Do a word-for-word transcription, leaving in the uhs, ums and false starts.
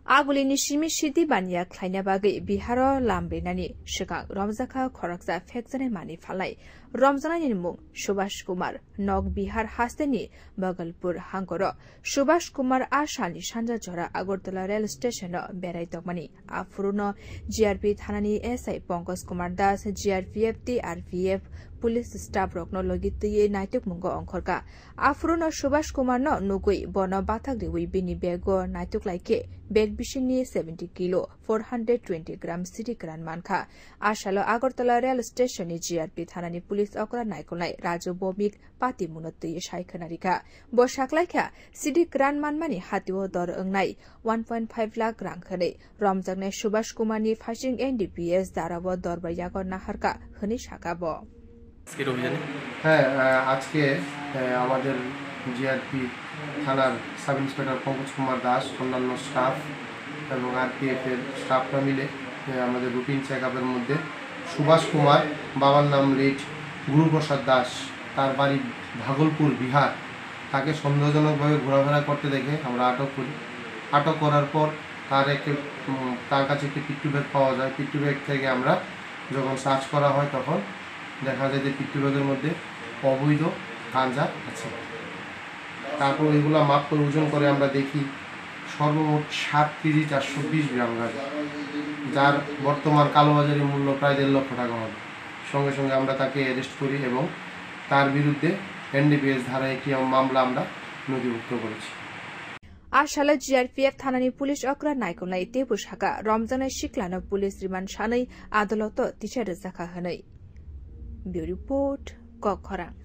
Agulini simi sidi baniya khlaina bagwi Biharo lam rinani swkang romjakha khoroksa phekjaknai manwi phalnai. Romjaknaini mung Subhash Kumar, nok Bihar hasteni Bhagalpur hangoro. Subhash Kumar a salni sanja jora Agartala rail station-o berai tongmani. Aphuruno G R P thanani S I Pankaj Kumar Das, G R P F, T R P F, police staff rokno logi twiwi naitukmungo ongkhorkha. Aphuruno Subhash Kumarno nugwi bono bathak riwi bini bego naituk laikhe bag bisingni seventy kilo, four hundred twenty gram sidi kwran mankha. A salo Agartala rail station-ni G R P thanani police okra naikolnai Raju Bomik patimungno twiwi sai khwnarikha. Bo saklaikha, sidi kwran manmani hatio dor wngnai one point five lakh rang hwnwi. Romjaknai Subhash Kumarni phaising N D P S darao dorbar yago naharkha hwnwi sakha bo. আজকের অভিযানে? হ্যাঁ, আহ, আজকে, আহ, আমাদের জিআরপি থানার sub inspector Pankaj কুমার দাস, অন্যান্য স্টাফ এবং আরপিএফ এর স্টাফরা মিলে, আহ, আমাদের রুটিন চেক আপের মধ্যে সুভাষ কুমার, বাবার নাম লেট গুরুপ্রসাদ দাস, তার বাড়ি ভাগলপুর, বিহার, তাকে সন্দেহজনকভাবে ঘোরাফেরা করতে দেখে আমরা আটক করি। আটক করার পর তার একটি, উম, তার কাছে একটি পিট্টু ব্যাগ পাওয়া যায়। পিট্টু ব্যাগ থেকে আমরা যখন সার্চ করা হয়, তখন দেখা যায় যে পিট্টু ব্যাগের মধ্যে অবৈধ গাঁজা আছে। তারপর ওইগুলা মাপ করে ওজন করে আমরা দেখি সর্বমোট সাত কেজি চারশো বিশ গ্রাম গাঁজা, যার বর্তমান কালোবাজারি মূল্য প্রায় দেড় লক্ষ টাকা হবে। সঙ্গে সঙ্গে আমরা তাকে অ্যারেস্ট করি এবং তার বিরুদ্ধে এনডিপিএস ধারায় একটি মামলা আমরা নথিভুক্ত করেছি। A salo G R P F thanani police okra naikolnai teibo sakha, romjaknai siklano police remand sanwi adaloto tisa rwjakha hwnwi. Bureau Report, Kokkhorang.